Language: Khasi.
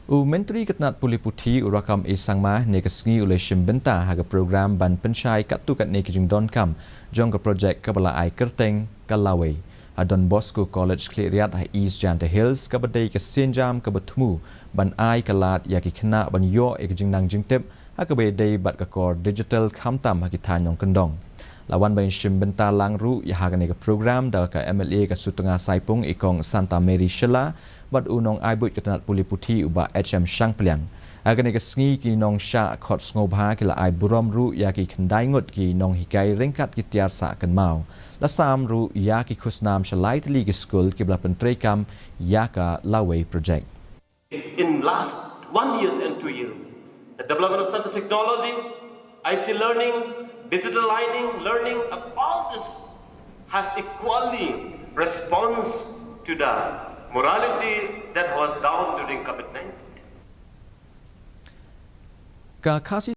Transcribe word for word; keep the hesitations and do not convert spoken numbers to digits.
U Myntri ka tnat pule puthi u Rakkam A Sangma ne ka sngi u la shim bynta ha ka program ban pynshai katto katne ki jingdonkam jong ka projek kaba la ai kyrteng ka Lawei ha Don Bosco College Khliehriat ha East Jaintia Hills, kaba dei ka sienjam kaba thmu ban ai ka lad ïa ki khynnah ban ïoh ïa ka jingnang jingtip ha kaba ïadei bad ka kor digital khamtam ha ki thaiñ nongkyndong. La wan ban shim bynta lang ruh ïa ha kane ka program da ka M L A ka Sutnga Saipung i Kong Santa Mary Shylla bad u nongai buit ka tnat pule puthi u Bah H M Shangpliang. Ha kane ka sngi ki nongshah khot sngewbha ki la ai burom ruh ïa ki khyndai ngut ki nonghikai ryngkat ki tiar sah kynmaw. La sam ruh ïa ki khusnam sha lai tylli ki skul kiba la pyntreikam ïa ka Lawei projek. In last one years and two years, the development of science and technology, I T learning, digital learning, learning, all this has equally response to the morality that was down during COVID nineteen. Ka Khasi